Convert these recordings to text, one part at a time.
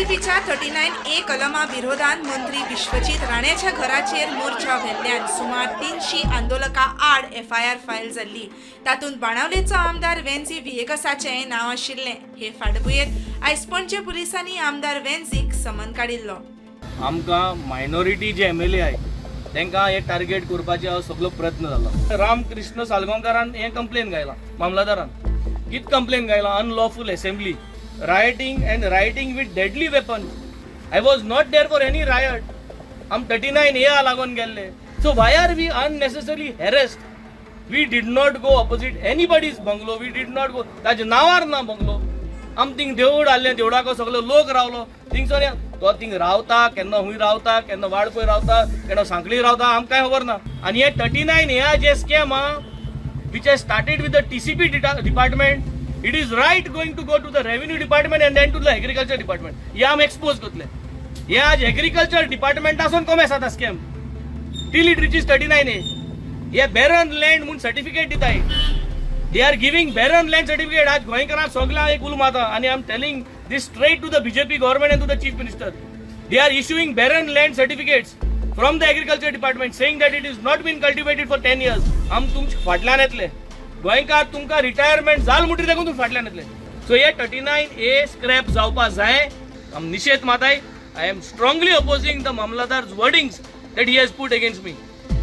टीसीपीच्या 39A कलमा विरोधात मंत्री विश्वजीत राण्याच्या घराचेर मोर्चा व्हेल्ल्यान सुमार 300 आंदोलकां आड एफआयआर फायल जाल्ली. तातूंत बाणावलेचो आमदार वेन्झी व्हिएगसाचें नांव आशिल्लें. हे फाटभुंयेर आयज पणजे पुलिसांनी आमदार वेन्झीक समन काडिल्लो. आमकां मायनॉरिटी जे एमएलए आहाय तांकां हे टार्गेट करपाचे हो सगळो प्रयत्न जाला. रामकृष्ण सालगांवकारान हें कंप्लेन घायलां मामलादारान. कित complain घायलां? Unlawful assembly, rioting and rioting with deadly weapon. I was not there for any riot. आम 39A लागून गेल्ले. So why are we unnecessary harassed? We did not go opposite anybody's bungalow. We did not go. ताच्या नांवार ना bungalow. आम thing देवूळ आहलें, देवळाको सगलो लोक रावलो थिंगसर. तो थिंग रावता केन्ना, हुंय रावता केन्ना, वाळपय रावता केन्ना, सांखळी रावता, आमकां कांय खबर ना. आनी हे 39A जे स्कॅम आहा, which has started with the TCP department, it is right going to go to the revenue department and then to the agriculture department. हे आम एक्सपोज करतले. हे आज एग्रीकल्चर डिपार्टमेंटासून कमी आसा scam till it reaches 39A. हे baron land म्हूण certificate दिताय. They are giving barren land certificate. आज गोंयकारांक सगळ्यांक एक उलो मारता आनी I am telling this straight to the BJP government and to the Chief Minister. They are issuing barren land certificates from the agriculture department, saying that it is not been cultivated for 10 years. आम तुमच्या फाटल्यान येतले गोंयकार. तुमकां retirement जाल म्हणटरी देखून तुमी फाटल्यान येतले. सो हे 39A scrap जावपा जाय. आम निशेध माताय. I am strongly opposing the Mamlatdar wordings that he has put against me.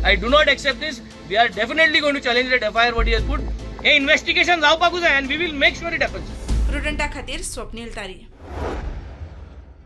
I do not accept this. We are definitely going to challenge that FIR what he has put. Hey investigation जावपाकूच जाय and we will make sure it happens. प्रुडंटा खातीर स्वप्नील तारी.